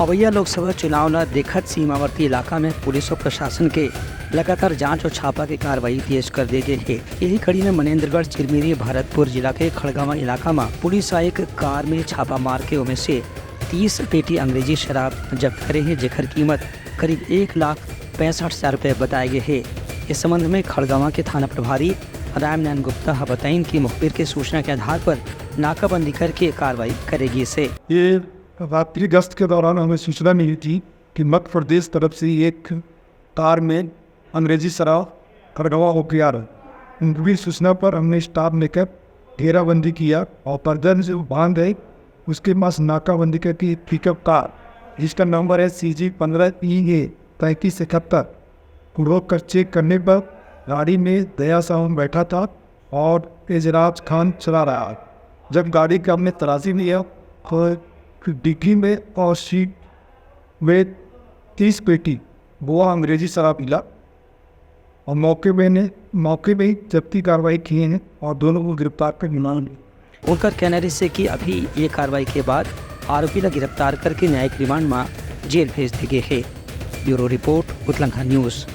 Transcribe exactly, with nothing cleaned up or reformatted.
अवइया लोकसभा चुनाव ल देखत सीमावर्ती इलाका में पुलिस अउ प्रशासन के लगातार जांच अउ छापा के कार्रवाई तेज कर दे गे हे। यही कड़ी में मनेंद्रगढ़, चिरमिरी, भरतपुर जिला के खड़गवां इलाका म पुलिस ह एक कार में छापा मार के ओमे से तीस पेटी अंग्रेजी शराब जब्त करे हे, जेकर कीमत करीब एक लाख पैंसठ हजार रुपए बताए गे हे। इस संबंध में खड़गवां के थाना प्रभारी रामनारायण गुप्ता ह बताइन कि मुखबिर के सूचना के आधार पर नाकाबंदी करके कार्रवाई करे गिस हे। ये रात्रि गश्त के दौरान हमें सूचना मिली थी कि मध्य प्रदेश तरफ से एक कार में अंग्रेजी शराब खड़गवां होके आ रहा है। मुखबिर सूचना पर हमने स्टाफ लेकर घेराबंदी किया और परदन जो बांध है उसके पास नाकाबंदी करके एक पिकअप कार जिसका नंबर है सी जी पन्द्रह ई ए पैंतीस इकहत्तर को रोक कर चेक करने पर गाड़ी में दया साहब बैठा था और एजराज खान चला रहा है। जब गाड़ी का हमने तलाशी लिया तो डिग्गी में और सीट में तीस पेटी गोवा अंग्रेजी शराब मिला और मौके में ने मौके में ही जब्ती कार्रवाई किए हैं और दोनों को गिरफ्तार कर रिमांड लिया। उनकर कहना रहिस हे कि अभी ये कार्रवाई के बाद आरोपी ला गिरफ्तार करके न्यायिक रिमांड म जेल भेज दे गे हे। ब्यूरो रिपोर्ट, उतलंघा न्यूज।